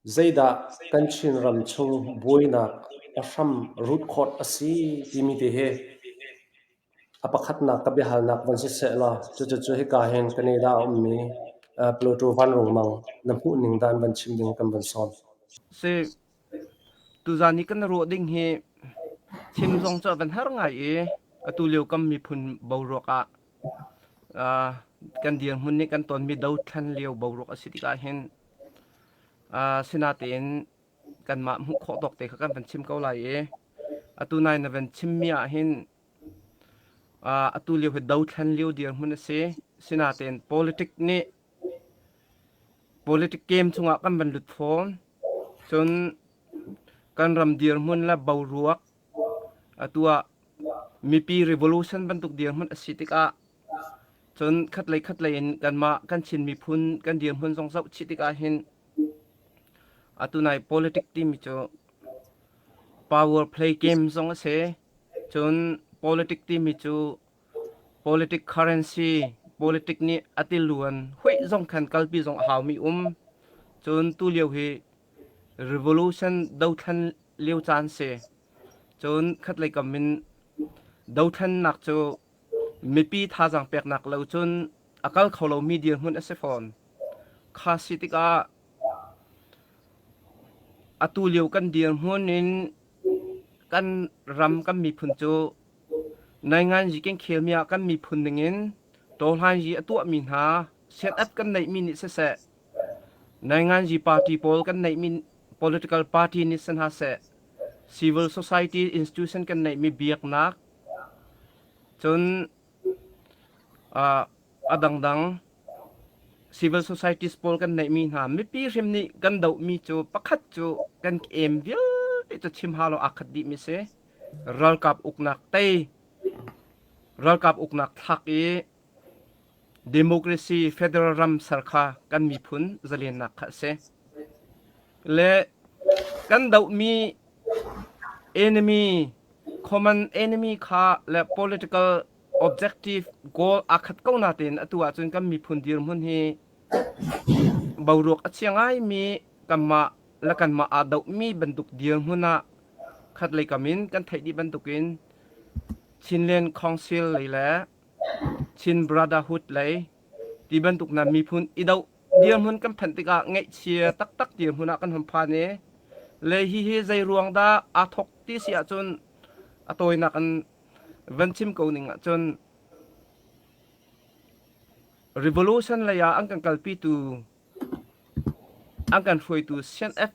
Zeidah kan Chinram chung buainak a hram rutkhawt a si timi te hi a pakhatnak ka biahalnak van si sehlaw cucu hika hin Canada a ummi Pluto Vanrung Mang na hmuhning dan van chim ding kan van sawm. Si, tuzaan i kan ruah ding hi chim zong cu a van har ngai i atu lio kam miphun boruak ah kan dirhmun nih kan tonmi dothlan lio boruak a si tikah hin sinatein kanmah hmuh khawh tawk te kha kan van chim ko lai i atu nai na van chimmi ah hin atu lio hi dothlan lio dirhmun a si. Sinatein politic nih politic game chungah kan van lut fawn. Cun kan ram dirhmun le boruak atu ah mipi revolution bantuk dirhmun a si tikah cun khatlei khatlei in kanmah kan Chin miphun kan dirhmun zong zoh chih tikah hin atu nai politic timi cu power play game zong a si. Cun politic timi cu politic currency politic nih a tiluan huih zong khan kalpi zong a haumi um. Cun tu lio hi revolution dothlan lio caan si. Cun khatlei kam in dothlannak cu mipi thazaang peknak lo cun a kal kho lomi dirhmun a si fawn. Kha si tikah atu lio kan dirhmun in kan ram kan miphun cu nainganzi kan khelmi ah kan miphun ningin tawhlanzi a tuahmi hna setup kan neihmi nih siseh nainganzi party pawl kan neihmi political party nih si hna seh civil society institution kan neihmi biaknak cun a dangdang civil societies pawl kan neihmi hna mipi hrim nih kan dohmi cu pakhat cu kan aim vialte cu chim hau lo aa khat dihmi si. Ralkap uknak tei, ralkap uknak thlak i democracy federal ram ser kha kan miphun zalennak kha a si. Le kan dohmi enemy common enemy kha le political objective goal aa khat ko natein atu ahcun kan miphun dirhmun hi boruak a chia ngaimi kanmah le kanmah aa dohmi bantuk dirhmun ah khatlei kam in kan theih dih bantukin Chinland Council lei le Chin Brotherhood lei ti bantuk na miphun i doh dirhmun kan phanh tikah ngaihchia taktak dirhmun ah kan hon phan i le hihi zei ruang dah aa thok ti si ahcun a tawinak in van chim ko ning ahcun revolution lei ah an kan kalpitu an kan hruaitu CNF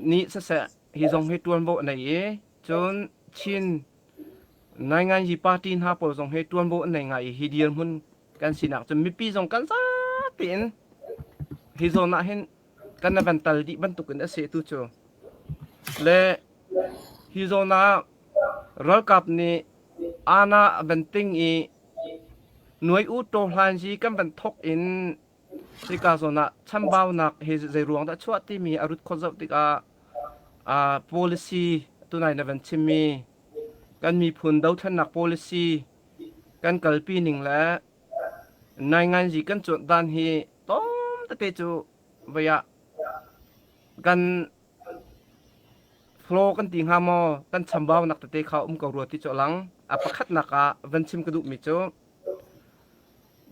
nih siseh hi zong hi ṭuanvo a nei i cun Chin Nainganyi party hna pawl zong hi ṭuanvo an nei ngai i hi dirhmun kan sinak cun mipi zong kan zapi in hi zawn ah hin kan na van tal dih bantukin a si tu cu le hi zawn ah ralkap nih ana a van ting i nuai u to hlan hi kan van thok in hika zawn ah chambaunak hi zei ruang dah chuah timi a rut khawt zoh tikah policy tunai na van chimmi kan miphun dothlennak policy kan kalpi ning le nainganzi kan cuanh dan hi tlawm tete cu vei ah kan flow kan ti hnga maw kan chambaunak tete kha um ko rua ti cu a lang. A pakhatnak ah van chim ka duhmi cu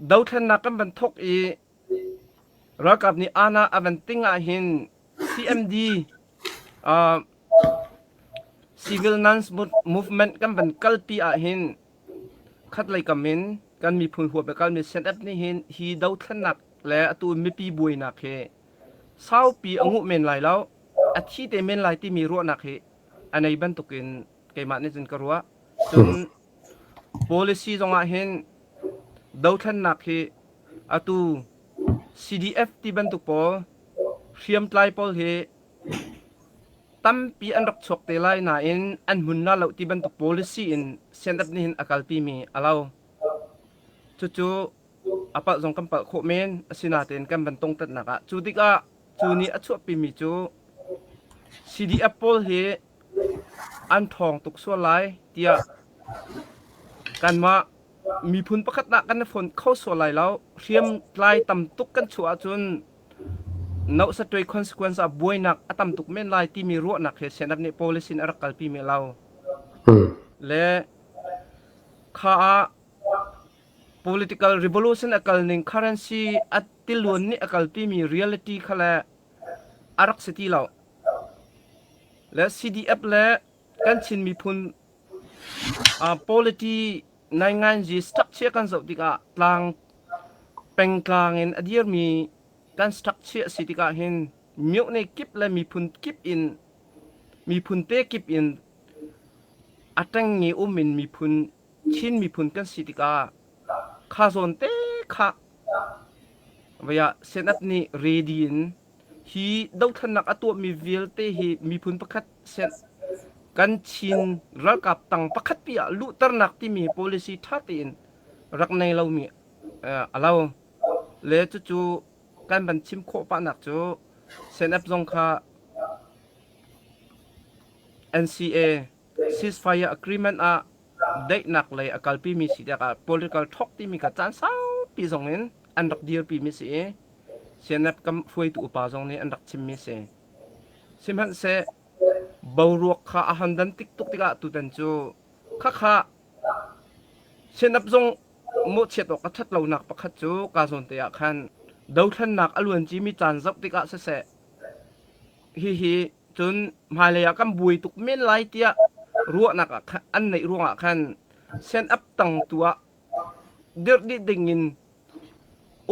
dothlennak kan van thok i ralkap nih ana a van ting ah hin CMD uh, civil non movement kan van kalpi ah hin khatlei kam in kan miphun huap le kalmi CNF nih hin hi dothlennak le atu mipi buainak hi saupi a nguh men lai lo, a thi te men lai timi ruahnak hi a nei bantukin keimah nih cun ka ruah. Cun policy zongah hin dothlennak hi atu CDF ti bantuk pawl hriamtlai pawl hi tampi an rak chuak te lai nain an hmun la lo ti bantuk policy in CNF nih hin a kalpi mi a lo. Cucu a palh zong kan palh khawh men asinain kan van tongtatnak ah cu tikah cu nih a chuahpimi cu CDF pawl hi an ṭhawng tuk sual lai tiah kanmah miphun pakhat ah kan i fon kho sual lai lo hriamtlai tam tuk kan chuah ahcun. Nohsatwe consequence ah buainak a tam tuk men lai timi ruahnak he CNF nih policy in a rak kalpi mi lo. Le kha ah political revolution a kal ning currency a tiluan nih a kalpi mi reality kha le a rak si ti lo. Le CDF le kan Chin miphun polity nainganzi structure kan zoh tikah tlang pengtlang in a dirmi kan structure a si tikah hin myohne kip le miphun kip in miphun te kip in a ṭengnge um in miphun Chin miphun kan si tikah kha zawn te kha vaya Senate nih ready in hi dothlennak a tuahmi vialte hi miphun pakhat kan Chin ralkap tang pakhat pi ah luhternak timi policy ṭha tein rak nei lomi a lo. Le cucu kan van chim khawh pahnak cu CNF zong kha NCA ceasefire agreement ah daihnak lei a kalpimi si tikah political talk timi kha caan saupi zong in an rak dirpimi si i CNF kam hruaitu upa zong nih an rak chimmi si. Sihmanhseh boruak kha a han dan tik tuk tikah tutan cu khakha CNF zong mawhchiat awk a ṭhat lonak pakhat cu ka zawn te ah khan dothlennak a luancimi caan zoh tikah siseh hihi cun hmailei ah kan buai tuk men lai tiah ruahnak ah khan an neih ruangah khan sen-up tang tu ah dirh dih dingin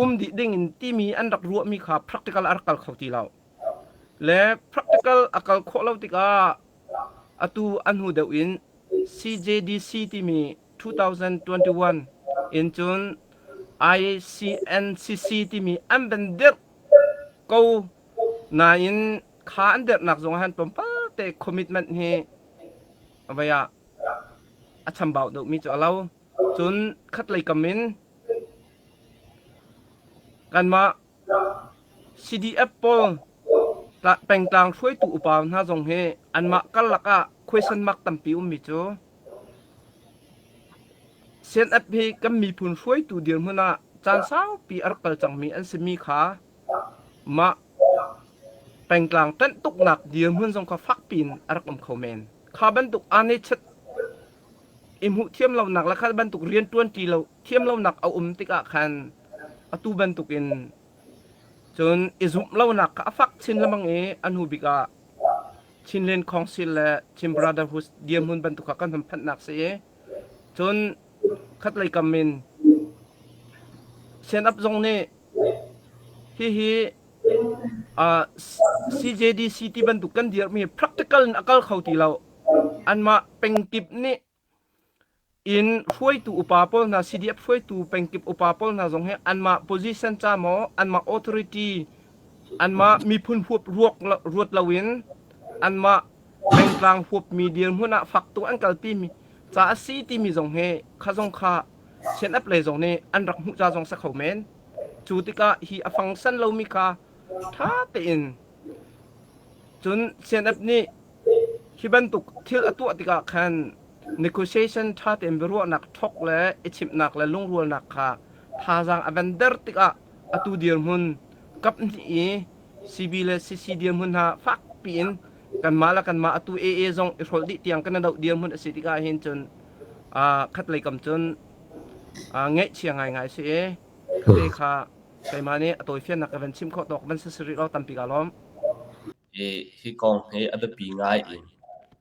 um dih dingin timi an rak ruahmi kha practical a rak kal kho ti lo. Le practical a kal khawh lo tikah atu a hnu deuh in CJDC timi 2021 in cun ICNCC timi an van dirh ko nain kha an dirhnak zong ah han tlawmpal te commitment hi vei ah a chambau deuhmi cu a lo. Cun khatlei kam in kanmah CDF pawl pengtlang hruaitu upa hna zong hi anmah karlak ah question mark tampi ummi cu CNF hi kan miphun hruaitu dirhmun ah caan saupi a rak kal cangmi an simi kha mah pengtlang ṭanh tuknak dirhmun zong kha fakpi in a rak um kho men. Kha bantuk aanechat i hmuh thiam lonak le kha bantuk rian ṭuan ṭi lo thiam lonak a um tikah khan atu bantukin cun i zumh lonak kha a fak chin lengmang i a hnu bik ah Chinland Council le Chin Brotherhood dirhmun bantuk kha kan hun phanhnak si i cun khatlei kam in CNF zong nih hihi uh, CJDC ti bantuk kan dirhmi practical in a kal kho ti lo. Anmah pengkip nih in hruaitu upa pawl hna CDF hruaitu pengkip upa pawl hna zong hi anmah position ca maw anmah authority anmah miphun huap ruak ruat loin anmah pengtlang huapmi dirhmun ah fak tuk an kalpi mi ca a si timi zong hi kha zong kha CNF lei zong nih an rak hmuh ca zong sa kho men cu tikah hi a fangsan lomi kha ṭha tein cun CNF nih Hi bantuk thil a tuah tikah khan negotiation ṭha tein biaruahnak ṭhok le i chimhnak le lungrualnak kha thazaang a van der tikah atu dirhmun kaphnih i CB le CC dirhmun hna fakpi in kanmah le kanmah atu AA zong i hrolh dih tiang kan i doh dirhmun a si tikah hin cun khatlei kam cun ngaihchia ngaingai a si i te kha keimah nih a tawifiannak ka van chim khawh tawk van si si rih lo tampi kaa lawm. Hi kong hi a biapi ngai in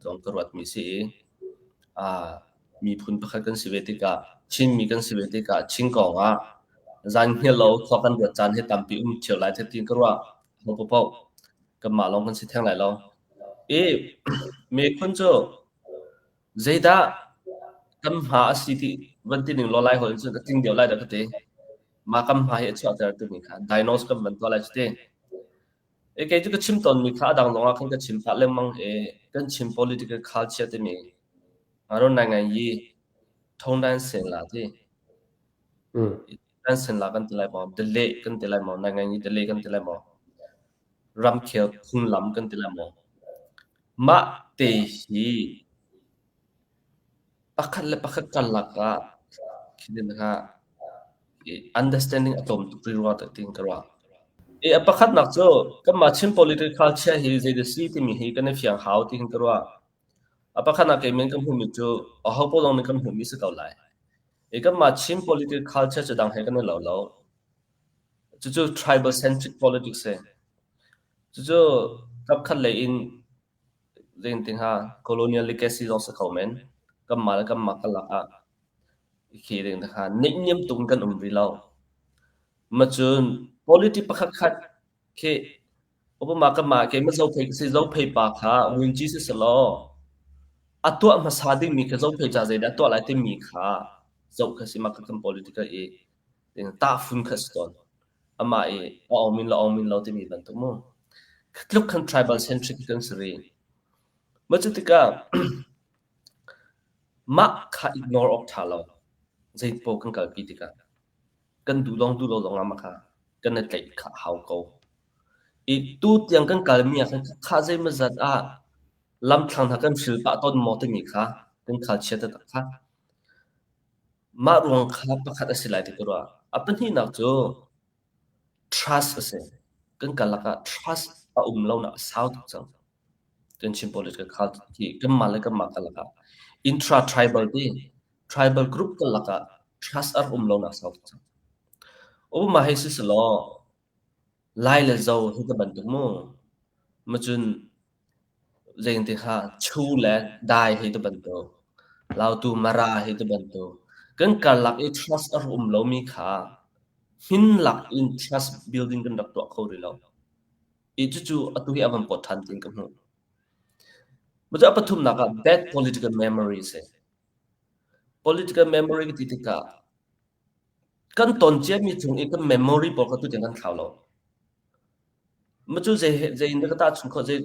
zong ka ruatmi si i miphun pakhat kan si ve tikah Chinmi kan si ve tikah Chin kong ah zan hngilh lo khua kan ruat caan hi tampi um cio lai tiin ka ruah. Aho paohpaoh kanmah lawng kan si theng lai lo. I miphun cu zeidah kan hma a si ti van ti ning law lai holh in cun ka tling deuh lai dah ka ti. Mah kan hma hi a chuahter timi kha diagnose kan van tuah lai cu ti. Kei cu ka chim tawnmi kha a dang lawngah khan ka chim pah lengmang i kan Chin political culture timi ron nai ngai yi thongdan sen la ti. Dan sen la kan ti lai maw, delay kan ti lai maw, nai ngai yi delay kan ti lai maw, ramkhel phunglam kan ti lai maw. Mah te hi pakhat le pakhat karlak ah khi kha understanding a tlawm tuk rih rua tiin ka ruah. I a pakhatnak cu kanmah Chin political culture hi zeidah si timi hi kan i fiang hau ti hin ka ruah. A pakhatnak kei men kan hmuhmi cu aho paoh zong nih kan hmuhmi si ko lai. I kanmah Chin political culture cu dang he kan i lo lo. Cucu tribal centric politics si. Cucu kapkhat lei in Zeitin hnga colonial legacy zong si kho men. Kanmah le kanmah karlak ah khi ding kha neihniam tuk in kan um rih lo. Macun politics pakhatkhat khi upama kanmah keimah Zophei ka si Zophei pa kha Ngunci si selaw a tuah hmasa dingmi kha Zophei ca zeidah a tuah lai timi kha zoh kha si mah kha kan political i tahfun kha si tawn. Amah i a awmin le awmin lo timi bantuk mu. Tluk khan tribal centric kan si rih. Mah cu tikah mah kha ignore awk ṭha lo. Zei paoh kan kalpi tikah kan duh lawng duh lo zongah mah kha kan i tlaih kha a hau ko. I tu tiang kan kalmi ah khan kha zeimawzat ah lamthlang hna kan hril pah tawn maw timi kha kan khalchia taktak kha. Mah ruang kha pakhat a si lai ti ka ruah. A pahnihnak cu trust a si. Kan karlak ah trust a um lonak a sau tuk cang. Kan Chin political culture hi kanmah le kanmah karlak ah intra-tribal ti tribal group karlak ah trust a rak um lonak a sau tuk cang. Obama hei si selaw Lai le Zo hi ka bantuk mu. Macun Zeiti kha Chu le Dai hei ti bantuk, Lautu Mara hei ti bantuk, kan karlak i trust a rak um lomi kha hmin lak in trust building kan rak tuah kho rih lo. I cucu atu hi a van pawt ṭhan tiin ka hmuh. Macu a pathumnak ah bad political memory a si. Political memory ka ti tikah kan ton ciami chung i kan memory pawl kha tutiang kan thlau lo. Macu zei zei in dah ka tahchunh khawh zei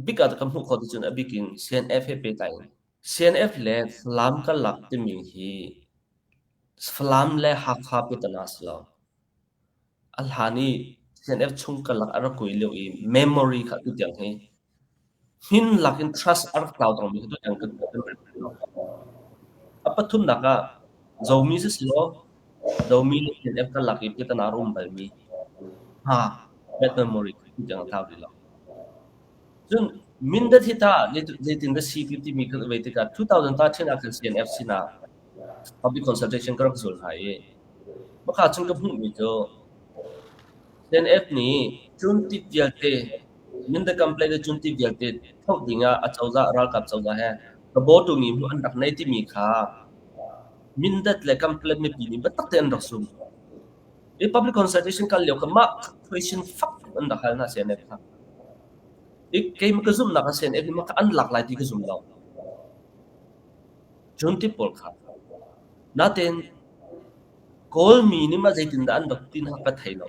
bik ah ka hmuh khawh ti cun a bik in CNF he pehtlai in CNF le Falam karlak timi hi Falam le Hakha piatana a si lo. A hlan i CNF chung karlak a rak kui lio i memory kha tutiang hi hmin lak in trust a rak tlau tangmi kha tutiang kan kan lo. A pathumnak ah Zomi sisilaw Zomi le CNF karlak i piatana a rak um balmi hna bad memory tiang a tlau rih lo. Cun Mindat hi tah zeitin dah si timi kan vei tikah 2013 ah khan CNF sinah public consultation ka rak zul hna i maka cun ka hmuhmi cu CNF nih cuntit vialte Mindat complaint le cuntit vialte thoh dingah a cozah ralkap cozah he kabotu mi hmuh an rak nei timi kha Mindat le complaint mipi nih biatak tein an rak sum. I public consultation kal lio kha mah question fak an rak hal hna CNF kha. I keimah ka zumhnak a CNF nih mah kha an lak lai ti ka zum lo. Cun ti pawl kha. Natin Kawlmi nih mah zeitindah an rak ti hna ka thei lo.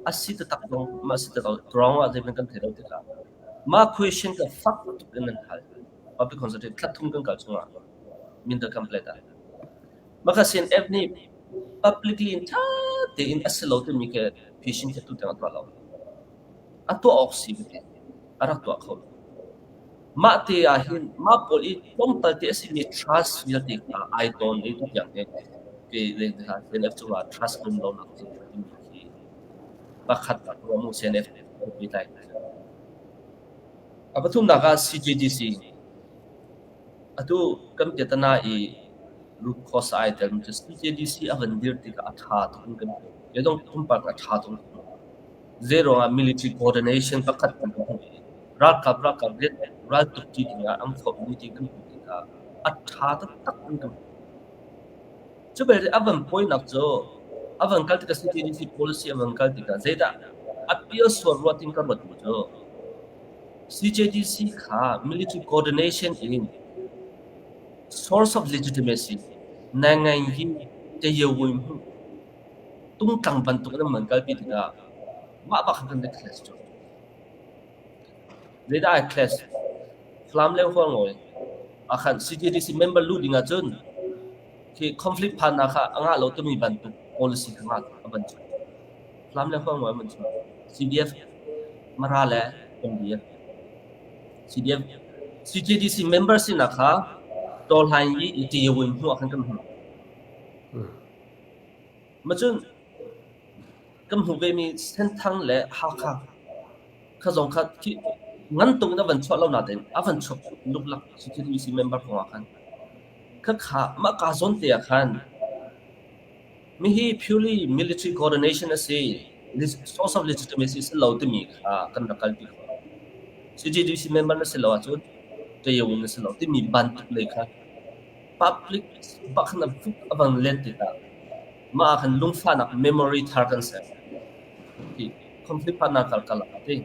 A si taktak zong mah si taktak wrong ah zeihmanh kan thei lo tikah mah question ka fak tuk in an hal. Public consultation thla thum kan kal chungah minta complete ah. Maka CNF nih publicly in ṭha tein a si lo timi khi phisin khi tutiang a tuah lo. A tuah awk si ka ti. A rak tuah kho lo. Mah te ah hin mah pawl i tlawmpal te a simi trust vialte kha ai tawn i tutiang hi ke CNF cungah trust um lonak thil timi khi pakhat ah ruah mu CNF tlai. A pathumnak ah CJDC Atu kan piatana i root cause ai telmi cu CJDC a van dir tikah a ṭha tuk in kan hmuh. Kei zong pumpak a ṭha tuk in ka hmuh. Zeiruangah military coordination pakhat kan hmuh i ralkap ralkap rian raltuk ṭi dingah an khawmhmi ti kan hmuh tikah a ṭha taktak in ka hmuh. Cu belte a van poinak cu a van kal tikah CJDC policy a van kal tikah zeidah a pial sual rua tin ka ruat mu cu. CJDC kha military coordination in source of legitimacy nangaingyi tayawinhmu tungtlang bantuk in an kalpi tikah mah bak khan kan clash cu. Zeidah ai clash? Falam le Hualngo ah khan CJDC member luh ding ahcun khi conflict phannak kha a ngah lo timi bantuk policy kha ngah a van chuah. Falam le Hualngo an van chuah. CDF Mara le MDF. CDF CJDC member sinak kha Tawhlain i Tiyawin hnu ah khan kan hmuh. Macun Kan hmuh vemi Senthang le Hakha kha zong kha khi ngan tung in a van chuah lo natein a van chuak luklak CTDC member kong ah khan. Khakha mah ka zawn te ah khan mihi purely military coordination a si, source of legitimacy si lo timi kha kan rak kalpi khawh. CTDC member na si lo ahcun Tayawin na si lo timi bantuk lei kha public bak khan a van len tikah mah ah khan lungfahnak memory thar kan ser. Hi conflict phannak kal kal ah ti.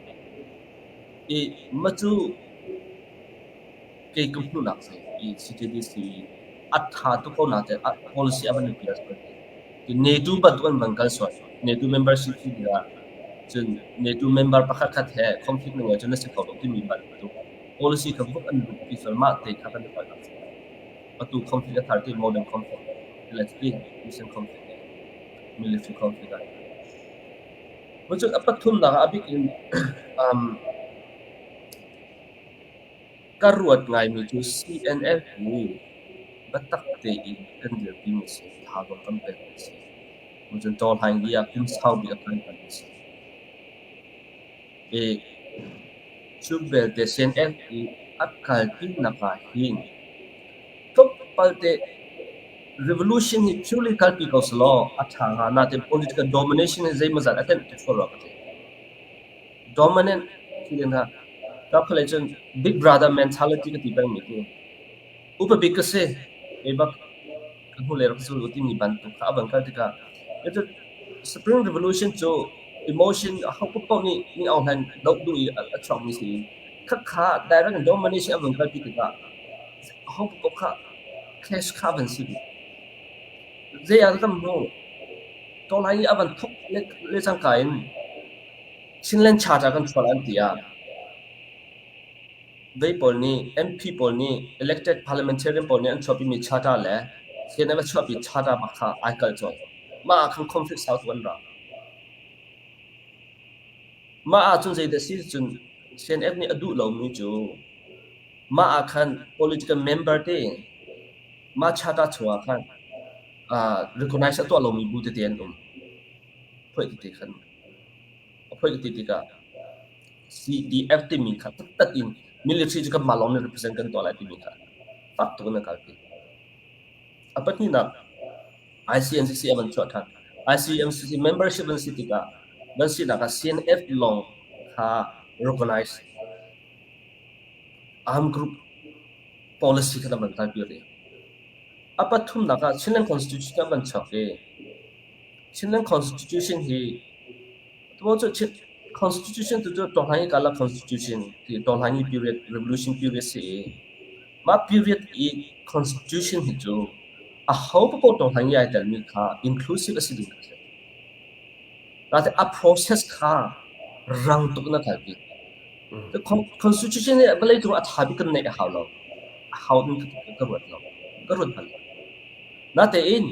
I ma cu kei ka hmuhnak si i CTDC a tha tuk ko na te policy a van i pial sual. NATO bantuk an van kal sual. NATO membership si tikah cun NATO member pakhat khat he conflict na ngei cun na si kho lo timi bantuk policy kha vuk an luh pi sual mah te kha kan i palhnak si. Atu conflict a thar ti modern conflict let's be recent conflict military conflict ah. Cun a pathumnak ah a bik in ka ruat ngaimi cu CNF hi biatak tein kan dirpimi a si, thazaang kan pekmi a si. Cun Tawhlaing i ah kum saupi a phanmi a si. I cu belte CNF i a kalpinak ah hin tlawmpal te revolution hi purely kalpi ko selaw a ṭha hnga. Nain political domination hi zeimawzat a tenh tuk sual rua ka ti. Dominant ti hna ka cun big brother mentality ka ti pengmi cu upa bik ka si kei bak ka hnulei rak zul u timi bantuk kha a van kal tikah Spring Revolution cu emotion aho paohpaoh nih Min Aung Hlaing doh duh i a chuakmi si. Khakha direct domination a vun kalpi tikah aho paohpaoh kha clash kha a van si dih. Zei ah kan hmuh? Tawlai i a van thok le cangka in Chinland Charter kan chuah an ti ah vei pawl nih MP pawl nih elected parliamentarian pawl nih an chuahpimi charter le CNF a chuahpi charter bak kha ai kalh colh. Mah ah khan conflict sau tuk an ra. Mah ahcun zeidah si cun CNF nih a duh lomi cu mah ah khan political member te mah charter chungah khan recognize a tuah lomi bu tete an um. Phoih tete khan a phoih tete tikah CDF timi kha taktak in military cu kanmah lawng nih represent kan tuah lai timi kha fak tuk in an kalpi. A pahnihnak ICNCC a van chuah ṭhan. ICNCC membership an si tikah nan sinak ah CNF lawng kha recognize armed group policy kha na van kalpi rih. A pathumnak ah Chinland Constitution a van chuak i Chinland Constitution hi Constitution tu cu Tawhlangi kala Constitution ti Tawhlangi period revolution period si i mah period i Constitution hi cu aho paoh Tawhlangi ai telmi kha inclusive a si ding a si. Nain a process kha rang tuk in a kalpi. Constitution hi vawleicung a ṭha bik kan neih a hau lo. A hau in ka ruat lo. Ka ruat bal lo. Natein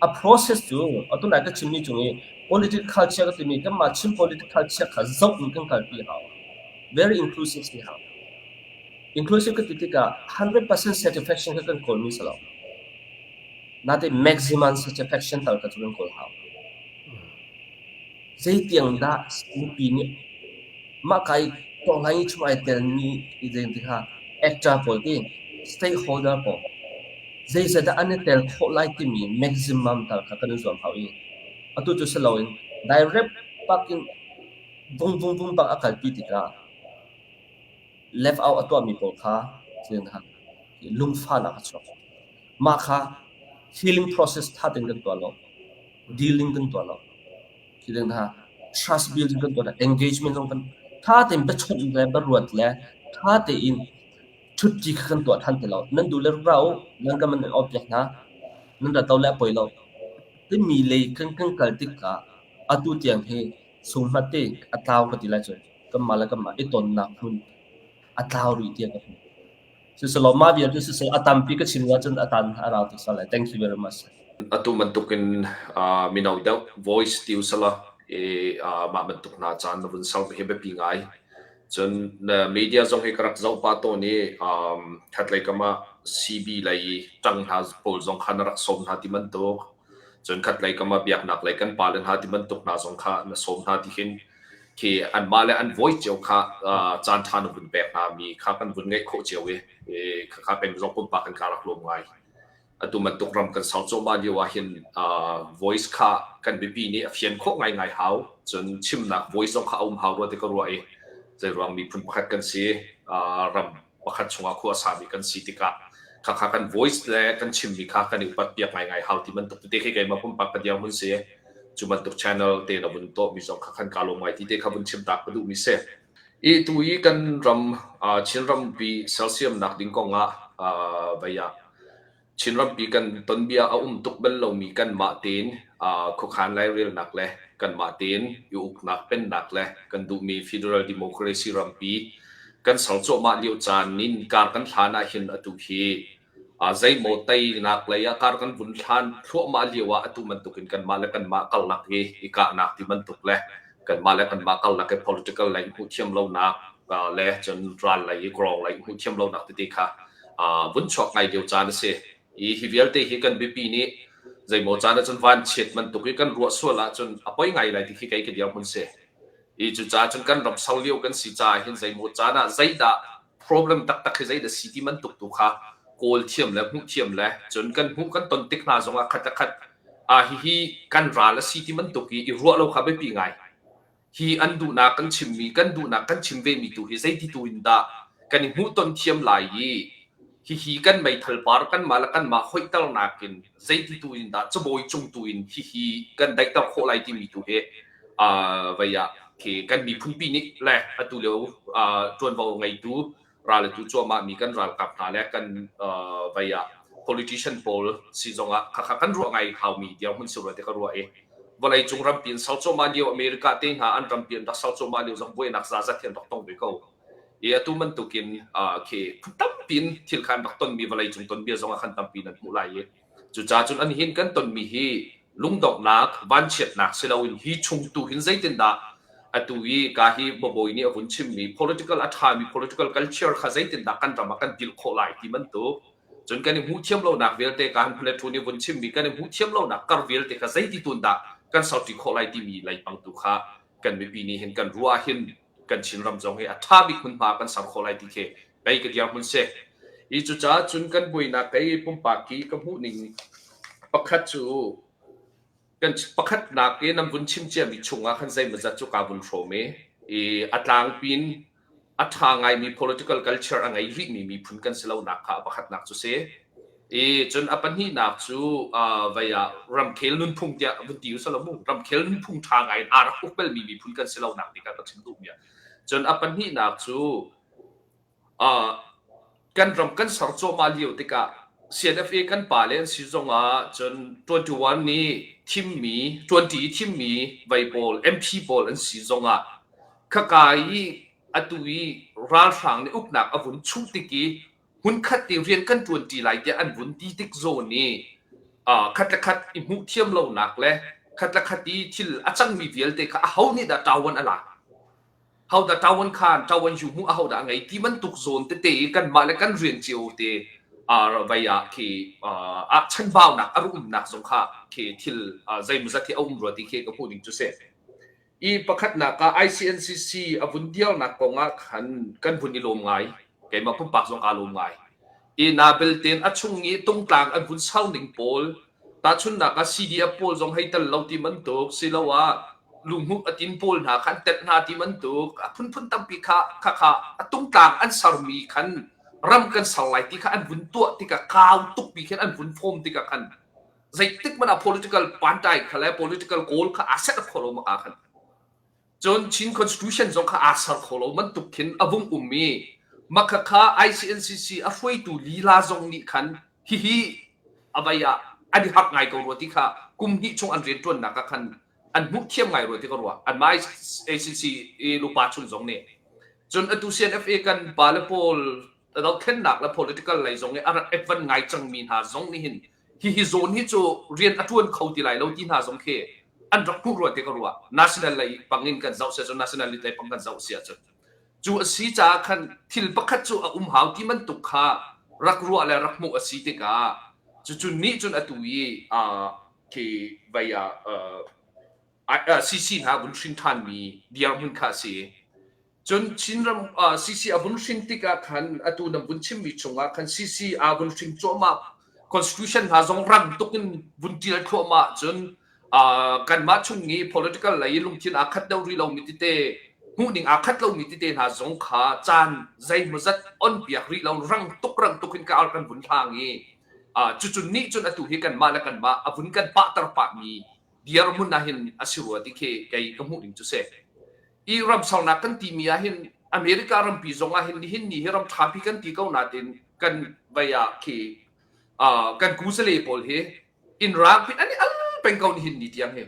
a process cu atu nai ka chimmi cung i political culture ka timi kanmah Chin political culture kha zoh in kan kalpi hau. Very inclusive si hau. Inclusive ka ti tikah 100% satisfaction kha kan kawlmi si lo. Natein maximum satisfaction tal kha cu kan kawl hau. Zeitiang dah mipi nih mah ka i tawhlai chung ai telmi kha actor pawl ti stakeholder pawl zeizat dah an i tel khawh lai timi maximum tal kha kan i zuam hau i atu cu si loin direct pak in vung vung vung bak a kalpi tikah left out a tuahmi pawl kha lungfahnak a chuak. Mah kha healing process tha tein kan tuah lo. Dealing kan tuah lo. Khi ding hna trust building kan tuah engagement zong kan tha tein biachonh le biaruat le tha tein ṭhutṭi kha kan tuah ṭhan ti lo. Nan duh le ra u, nan kan man off piak hna. Nan rat lo le a poi lo. Timi lei kan kan kal tikah atu tiang hi sunghmat te a tlau ka ti lai cu. Kanmah le kanmah i tonnak hmun a tlau rih tiah ka hmuh. Siselaw mah vialte siseh a tampi ka chim ahcun a tan a rau tuk sual lai. Thank you very much. Atu bantukin mino deuh voice ti usala i mah bantuk hna caan na vun ser hi biapi ngai. Cun na media zong hi ka rak zoh pah tawn i khatlei kam ah CB lei ṭang hna pawl zong kha na rak sawm hna ti bantuk. Cun khatlei kam ah biaknak lei kan pale hna ti bantuk hna zong kha na sawm hna ti hin khi anmah le an voice cio kha caan ṭha na vun pek hna mi kha kan vun ngeih khawh cio i khakha peng zong pumpak in ka rak lawm ngai. Atu bantuk ram kan ser cuahmah lio ah hin voice kha kan mipi nih a fian khawh ngaingai hau. Cun chimnak voice zong kha a um hau rua ti ka ruah i zeiruang miphun pakhat kan si ram pakhat chungah khua a sami kan si tikah khakha kan voice le kan chimmi kha kan i upat piak ngaingai hau ti bantuk tete khi keimah pumpak ka dirhmun si. Cu bantuk channel te na vun tuahmi zong kha khan kaa lawm ngai ti te kha vun chim tak ka duhmi si. I tu i kan ram Chin rampi sersiamnak ding kong ah vei ah Chin rampi kan tonbia a um tuk bal lomi kanmah tein khuakhan lairelnak le kanmah tein i uknak pennak le kan duhmi federal democracy rampi kan ser cuahmah lio caan in kar kan hlan ahhin atu hi zeimaw teinak lei ah kar kan vun hlan thluahmah lio ah atu bantukin kanmah le kanmah karlak i i kahnak ti bantuk le kanmah le kanmah karlak i political lei hmuh thiam lonak le cun ral lei i kawlawng lei hmuh thiam lonak tete kha vun chuak ngai lio caan a si. I hi vialte hi kan biapi nih zeimaw caan ahcun vanchiat bantuk i kan ruah sual ahcun a poi ngai lai ti khi kei ka dirhmun si. I cucaah cun kan ram ser lio kan si caah hin zeimaw caan ah zeidah problem taktak hi zeidah si ti bantuk tu kha kawl thiam le hmuh thiam le cun kan hmuh kan ton tik hna zongah khat le khat ah hihi kan ral a si ti bantuk i i ruah lo kha biapi ngai. Hi an duhnak kan chimmi kan duhnak kan chim vemi tu hi zeiti tu in dah kan i hmuhton thiam lai i hihi kan meithal par kanmah le kanmah hoihternak in zeiti tu in dah cabawi cung tu in hihi kan daihter khawh lai timi tu hi vei ah khi kan miphunpi nih le atu lio ṭuanvo ngeitu ral atu cuahmahmi kan ralkap hna le kan vei ah politician pawl si zongah khakha kan ruah ngai haumi dirhmun si rua ti ka ruah i vawlei cung rampi in ser cuahmah lio America te hna an rampi an rak ser cuahmah lio zong buainak zazat hi an rak tong ve ko. I atu bantukin khi phun tampi in thil kha an rak tonmi vawlei cung tonbia zongah khan tampi nan hmuh lai i Cucaah cun an hin kan tonmi hi lungdonghnak, vanchiatnak si loin hi chung tu hin zeitindah atu i ka hi babawi nih a vun chimmi political a ṭhami political culture kha zeitindah kan ram ah kan bilh khawh lai ti bantuk cun kan i hmuh thiam lonak vialte ka han Plateau nih vun chimmi kan i hmuh thiam lonak kar vialte kha zeiti tun dah kan serṭi khawh lai timi leipang tu kha kan mipi nih hin kan ruah hin kan Chinram zong hi a ṭha bik hmunhma kan ser khawh lai ti khi kei ka dirhmun si. I cucaah cun kan buainak kei pumpak i ka hmuh ning pakhat cu kan pakhatnak i nan vun chim ciami chungah khan zeimawzat cu kaa vun hrawm i i a tlangpi in a ṭha ngaimi political culture a ngei rihmi miphun kan si lonak kha a pakhatnak cu si. I cun a pahnihnak cu vei ah ramkhel nunphung tiah vun ti usalaw mu ramkhel nunphung ṭha ngai in aa rak uk belmi miphun kan si lonak ti kha ka chim duhmi ah. Cun a pahnihnak cu kan ram kan ser cuahmah lio tikah CNFA kan pale an si zongah cun 21 nih thimmi 20 i thimmi vei pawl MP pawl an si zongah khaka i atu i ralhrang nih uknak a vun chuh tik i hmunkhat te rian kan ṭuanṭi lai tiah an vun ti tik zawn i khat le khat i hmuh thiam lonak le khat le khat i thil a cangmi vialte kha aho nih dah ṭawan a lak ho dah ṭawan khan ṭawan yu hmuh aho dah a ngei ti bantuk zawn tete i kanmah le kan rian cio te vei ah khi ah chanbaunak a umnak zong kha khi thil zeimawzat hi a um rua ti khi ka hmuh ning cu si. I pakhatnak ah ICNCC a vun dirnak kong ah khan kan vun i lawm ngai. Keimah pumpak zong kaa lawm ngai. I na belten a chung i tungtlang an vun ser ning pawl, tahchunhnak ah CDF pawl zong hei tel lo ti bantuk, siloah lunghmuh a tin pawl hna kha an telh hna ti bantuk, a phunphun tampi kha kha kha a tungtlang an sermi khan ram kan ser lai ti kha an vun tuah tikah kau tukmi khin an vun form tikah khan zeitik hmanh ah political pantai kha le political goal kha aa set kho lo maka khan cun Chin constitution zong kha aa ser kho lo bantuk khin a vung um i makha kha ICNCC a hruaitu lila zong nih khan hihi avai ah an i harh ngai ko rua ti kha kum hnih chung an rianṭuannak ah khan an hmuh thiam ngai rua ti ka ruah anmah ICC i lupa chun zong nih cun atu CNFA kan pale pawl dothlennak le political lei zong i a rak advan ngai cangmi hna zong nih hin hihi zawn hi cu rian a ṭuan kho ti lai lo ti hna zong khi an rak hmuh rua ti ka ruah. National lei bangin kan zoh si ahcun national lei bang kan zoh si ahcun cu a si caah khan thil pakhat cu a um hau ti bantuk kha rak ruah le rak hmuh a si tikah cucu nih cun atu i. Khi vai ah CC hna vun hrin ṭhanmi dirhmun kha a si. Cun Chinram CC a vun hrin tikah khan atu nan vun chimmi chungah khan CC aa vun hring cuahmah constitution hna zong rang tuk in vun ṭial thluahmah cun kanmah chung i political lei i lungthin aa khat deuh rih lomi tete hmuhning aa khat lomi tete hna zong kha caan zeimawzat on piak rih lo rang tuk rang tuk in ka kan vun hlang i cucun nih cun atu hi kanmah le kanmah a vun kan pahter pahmi dirhmun ah hin a si rua ti khi kei ka hmuh ding cu si. I ramsaunak kan timi ah hin America rampi zong ah hin nihin ni hi ram ṭhapi kan ti ko nain kan vei ah khi kan kusale pawl hi in rang pin an i al peng ko nihin ni tiang hi.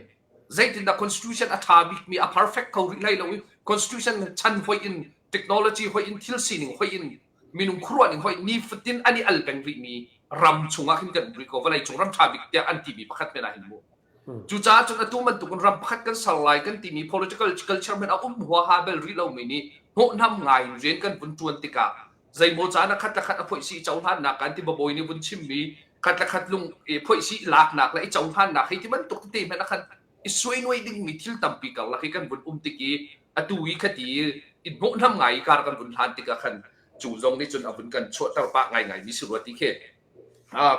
Zeitindah constitution a ṭha bikmi a perfect kho rih hlei lo i constitution chan hoih in technology hoih in thil sining hoih in minung khuaruah ning hoi nifatin an i al peng rihmi ram chungah khin kan um rih ko vawlei cung ram ṭha bik tiah an timi pakhat men ah hin mu cucaah cun atu bantukin ram pakhat kan ser lai kan timi political culture hmanh a um huaha bel rih lomi nih hnawhnam ngai in rian kan vun ṭuan tikah zeimaw caan ah khat le khat a phoihsi i cohlannak kan ti babawi nih vun chimmi khat le khat lung i phoihsi i laknak le i cohlannak hei ti bantuk tete hmanh ah khan i suainuai dingmi thil tampi karlak i kan vun um tik i atu i khati i hnawhnam ngai i kar kan vun hlan tikah khan cu zong nih cun a vun kan chuahter pah ngaingai mi si rua ti khi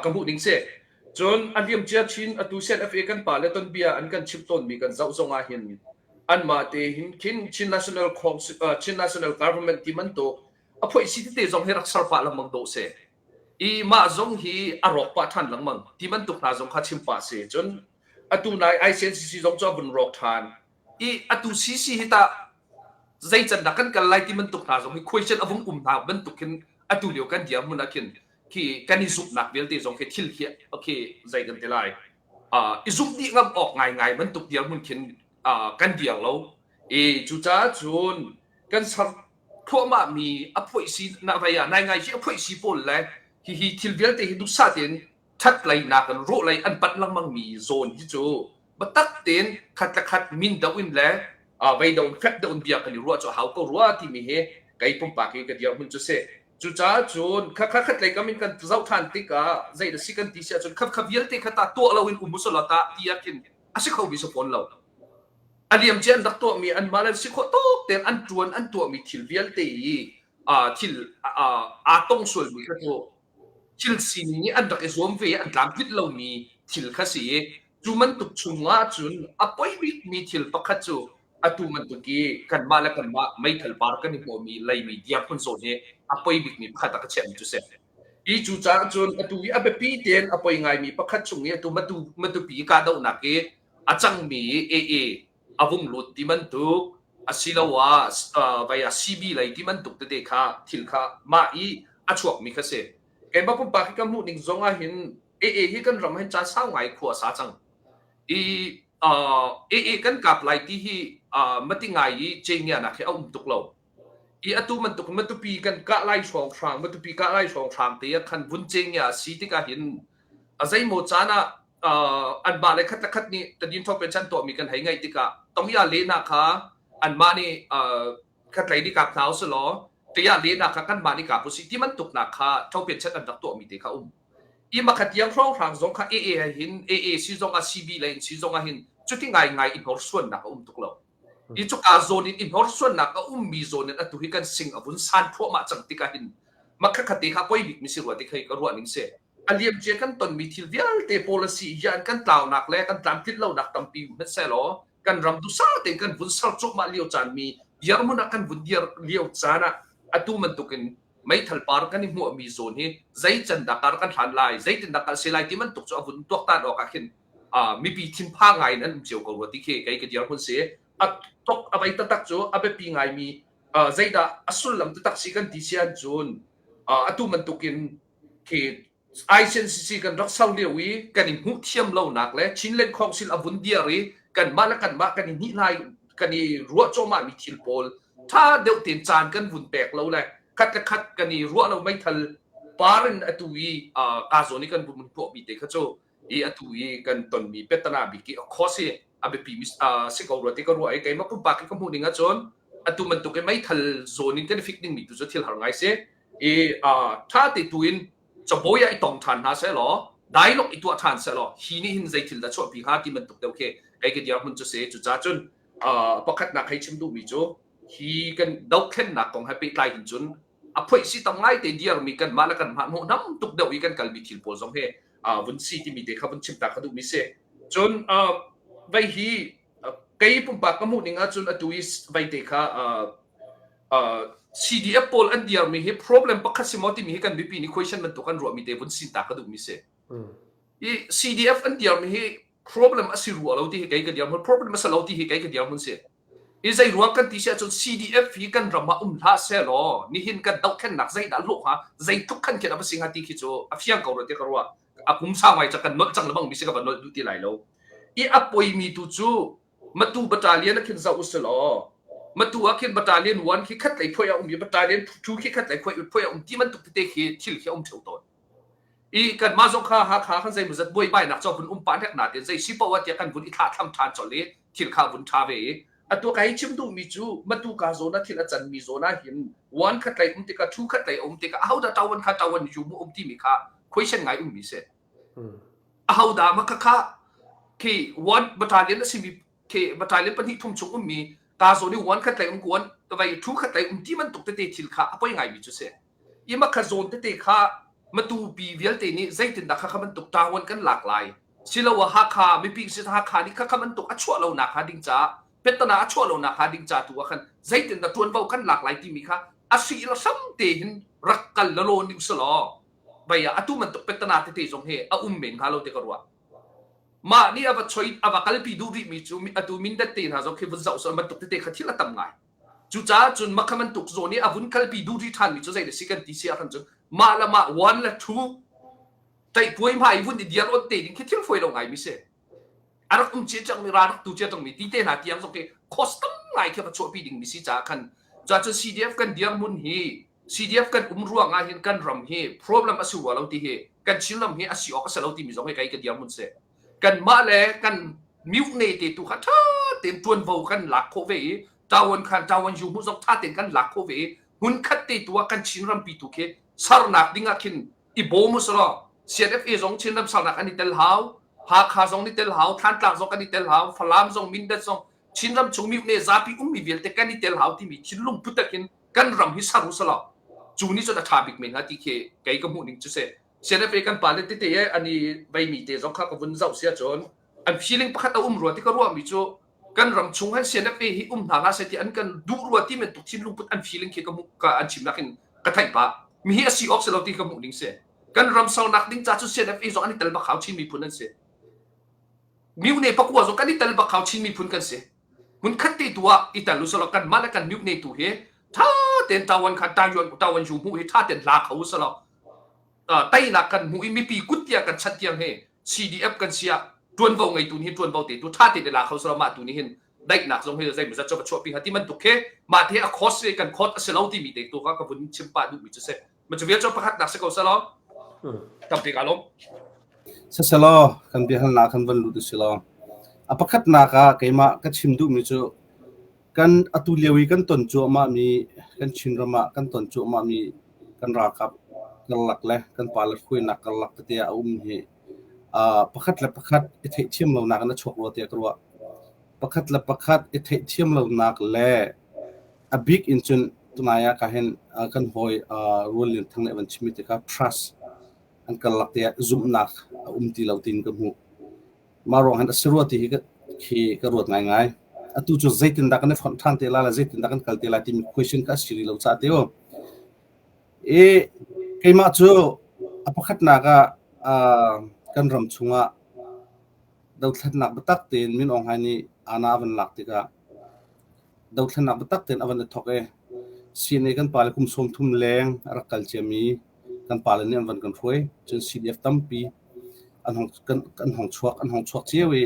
ka hmuh ning si. Cun a liamcia chin atu CNFA kan pa le tonbia an kan chimh tawnmi kan zoh zong ah hin anmah te hin khin Chin National Chin National Government ti bantuk a phoih si tete zong hi rak ser pah lengmang dawh si. I mah zong hi a rawk pah ṭhan lengmang ti bantuk hna zong kha chim pah si. Cun atu nai ICNCC zong cu a vun rawk ṭhan. I atu CC hi tah zei can dah kan kal lai ti bantuk hna zong hi question a vung um hna bantuk khin atu lio kan dirhmun ah khin khi kan i zumhnak vialte zong khi thil khi okay zei kan ti lai i zumh dih ngam awk ngaingai bantuk dirhmun khin kan dir lo i cucaah cun kan ser thluahmah mi a phoih si na vei ah nai ngai hi a phoih si pawl le hihi thil vialte hi duhsah tein ṭhat lei nakin rawh lei an panh lengmang mi zawn hi cu biatak tein khat le khat min doh in le vei do in fek deuh in bia kan i ruah cu a hau ko rua timi hi kei pumpak i ka dirhmun cu si. Cucaah cun kha kha khat lei kam in kan zoh ṭhan tikah zei dah si kan ti si ahcun kha kha vialte kha ta tuah loin um usulaw ta ti ah khin a si kho mi si fawn lo. A liamcia an rak tuahmi anmah le si khawh tawk tein an ṭuan an tuahmi thil vialte i thil aa tong sualmi kha cu thil sining i an rak i zuam ve i an tlamtlinh lomi thil kha si i cu bantuk chungah cun a poi bikmi thil pakhat cu atu bantuk i kanmah le kanmah meithal par kan i hmuhmi leimi dirhmun zawn hi a poi bikmi pakhat ah ka chiahmi cu si. I cu caah cun atu i a biapi tein a poi ngaimi pakhat chung i atu matu matupi kahdohnak i a cangmi AA a vung lut ti bantuk asiloah vai ah CB lei ti bantuk tete kha thil kha mah i a chuakmi kha si. Keimah pumpak hi ka hmuh ning zong ah hin AA hi kan ram hin caan sau ngai khua a sa cang. I AA kan kap lai ti hi mati ngai i cengianak hi a um tuk lo. I atu bantuk Matupi kan kah lai hrawnghrang Matupi kah lai hrawnghrang te ah khan vun cengia si tikah hin a zeimaw caan ah anmah le khat le khat nih tadin thawk chan tuahmi kan hei ngaih tikah tongya lehnak kha anmah nih khatlei nih kap hna usih tiah lehnak kha kanmah nih kap usih ti bantuknak kha thopen chat an rak tuahmi te kha um. I makhat tiang hrawnghrang zong kha AA ah hin AA si zong ah CB lei in si zong ah hin cuti ngaingai i hnorsuannak a um tuk lo. I cuka zawn in i hnorsuannak a ummi zawn in atu hi kan sing a vun san thluahmah cang tikah hin makhat te kha poi bik mi si rua ti kha ka ruah ning si. A liamcia kan tonmi thil vialte policy yan kan tlaunak le kan tlamtlinh lonak tampi hmanhsehlaw kan ram duhsah tein kan vun ser cuahmah lio caan mi dirhmun ah kan vun dir lio caan ah atu bantukin meithal par kan i hmuahmi zawn hi zei can dah kar kan hlan lai zeitin dah kal se lai ti bantuk cu a vun tuaktan awk ah khin mipi thinphang ngai in an um cio ko rua ti khi kei ka dirhmun si a tok a vei taktak cu a biapi ngaimi zeidah a sullam taktak si kan ti si ahcun atu bantukin khi ICNCC kan rak ser lio i kan i hmuh thiam lonak le Chinland Council a vun diar i kanmah le kanmah kan i hnih kan i ruah cuahmah mi thil pawl tha deuh tein caan kan vun pek lo le khat le khat kan i ruah lo meithal par in atu i ka zawn i kan vun tuah mi te kha cu i atu i kan tonmi petana bik i a course hi a biapi mi si ko rua ti ka ruah i keimah pumpak i ka hmuh ning ahcun atu bantuk i meithal zawn in kan i fik ding mi tu cu thil har ngai si i ṭha te tu in cabawi ah i tong ṭhan hna seh law. Dialogue i tuah ṭhan sehlaw hi nih hin zei thil dah chuahpi hnga ti bantuk deuh khi kei ka dirhmun cu si. Cucaah cun pakhatnak hei chim duhmi cu hi kan dothlennak kong he pehtlai hin cun a phoihsi tam ngai te diarmi kanmah le kanmah hnawhnam tuk deuh i kan kalmi thil pawl zong hi vun si timi te kha vun chim ta ka duhmi si. Cun vei hi kei pumpak ka hmuh ning ahcun atu i vei te kha CDF pawl an diarmi hi problem pakhat si maw timi hi kan mipi nih question bantuk an ruahmi te vun sin ta ka duhmi si. I CDF an diarmi hi problem a si rua lo ti hi kei ka dirhmun problem a si lo ti hi kei ka dirhmun si. I zei ruang kan ti si ahcun CDF hi kan ram ah um hlah seh law nihin kan dohthlennak zeidah hlawh hnga zeitluk khan khin a va si hnga ti khi cu a fiang ko rua ti ka ruah. A kum sau ngai ca kan nolh cang lebang mi si ka va nolh duh ti lai lo. I a poimi tu cu Matu battalion ah khin zoh usih law Matu ah khin battalion 1 khi khat lei phuai a um i battalion 2 khi khat lei phuai phuai a um ti bantuk tete khi thil khi a um theo tawn. I kanmah zong kha Hakha khan zeimawzat buaibainak cu vun um pah hlek nain zei si paoh ah tiah kan vun i thlahthlam ṭhan colh i thil kha vun ṭha ve i atu ka hei chim duhmi cu Matu ka zawn ah thil a canmi zawn ah hin one khat lei um tikah two khat lei a um tikah ahodah ṭawan kha ṭawan yu mu um timi kha question ngai ummi si. Ahodah mah khakha khi one battalion a simi khi battalion pahnih thum chung ummi ka zawn i one khat lei um kuan vai two khat lei um ti bantuk tete thil kha a poi ngaimi cu si. I mah kha zawn tete kha Matupi vialte nih zeitindah khakha bantuk ṭawan kan lak lai siloah Hakha mipi si Hakha nih khakha bantuk a chuah lonak hnga ding caah petana a chuah lonak hnga ding ca tu ah khan zeitindah ṭuanvo kan lak lai timi kha a hri le hram te hin rak kal lalaw ning selaw bai ah atu bantuk petana tete zong hi a um men hnga lo ti ka ruah. Mah nih a va choi a va kalpi duh rihmi cu atu Mindat te hna zong khi vun zoh selaw bantuk tete kha thil a tam ngai. Cucaah cun mah kha bantuk zawn i a vun kalpi duh rih ṭhanmi cu zei na si kan ti si ahkhan cun mah le mah one le two ṭaihpuai hma i vun i diar awt te ding khi thil fawi lo ngaimi si. A rak um cia cangmi ra rak tu cia cangmi ti te hna tiang zong khi cost tam ngai khi va chuahpi dingmi si caah khan cuah cun CDF kan dirhmun hi CDF kan um ruang ah hin kan ram hi problem a si rua lo ti hi kan Chinram hi a si awk a si lo timi zong hi kei ka dirhmun si. Kanmah le kan mihne te tu kha ṭha tein ṭuanvo kan lak khawh ve i ṭawan khan ṭawan yu hmuh zong ṭha tein kan lak khawh ve i hmunkhat te tu ah kan Chin rampi tu khi sernak ding ah khin i bawm usulaw CNFA zong Chinram sernak an i tel hau Hakha zong ni tel hau Thantlang zong kan i tel hau Falam zong Mindat zong Chinram chung mihne zapi ummi vialte kan i tel hau timi thinlung put in kan ram hi ser usulaw cu nih cun a ṭha bik men hnga ti khi kei ka hmuh ning cu si. CNFA kan pale tete he an i veimi te zong kha ka vun zoh si ahcun an feeling pakhat a um rua ti ka ruahmi cu kan ram chung han CNFA hi um hna hlah seh ti an kan duh rua ti men tuk thinlung put an feeling khi ka hmuh ka an chimnak in ka theih pah mi hi a si awk si lo ti ka hmuh ning si kan ram saunak ding ca cu CNFA zong an i tel bak hau Chin miphun an si Myone pakua zong kan i tel bak hau Chin miphun kan si hmun khat te tu ah i tel usalaw kan mah le kan myone tu hi tha ten tawan khan tayuan tawan yu hmuh hi tha ten la kho usalaw teinak kan hmuh i mipi kut tiang kan chat tiang hi CDF kan sia tuanvo ngeitu nih tuanvo te tu tha te la kho sala mah tu nih hin daihnak zong hi zei mazat chu chuah pi ha ti man tuk he mah te a cost kan cost a si lo ti mi te tu ka ka vun chim pa duh mi chu se ma chu vial chu pakhat nak se ko salo tampi ka lom Saselaw kan biahalnak kan van lut usih law a pakhatnak ah keimah ka chim duhmi cu kan atu lio i kan ton cuahmahmi kan Chinram ah kan ton cuahmahmi kan ralkap karlak le kan pale hruainak karlak tete ah a um hi pakhat le pakhat i theihthiam lonak in a chuak rua tiah ka ruah. Pakhat le pakhat i theihthiam lonak le a bik in cun tunai ah ka hin kan hawi Rual Lian Thang nih a van chimmi te kha trust an karlak te ah zumhnak a um ti lo tiin ka hmuh. Mah ruang hin a si rua ti hi khi ka ruat ngaingai. Atu cu zeitindah kan i fonh ṭhan te lai le zeitindah kan kal te lai timi question kha a si rih lo caah ti u. I keimah cu a pakhatnak ah uh, kan ram chungah dothlatnak biatak tein Min Aung Hlaing nih aana a van lak tikah dothlatnak biatak tein a van i thawk i CNA kan pale kum 30 leng a rak kal ciami kan pale nih an van kan hruai. Cun CDF tampi an hong kan, kan hong chuak an hong chuak cio i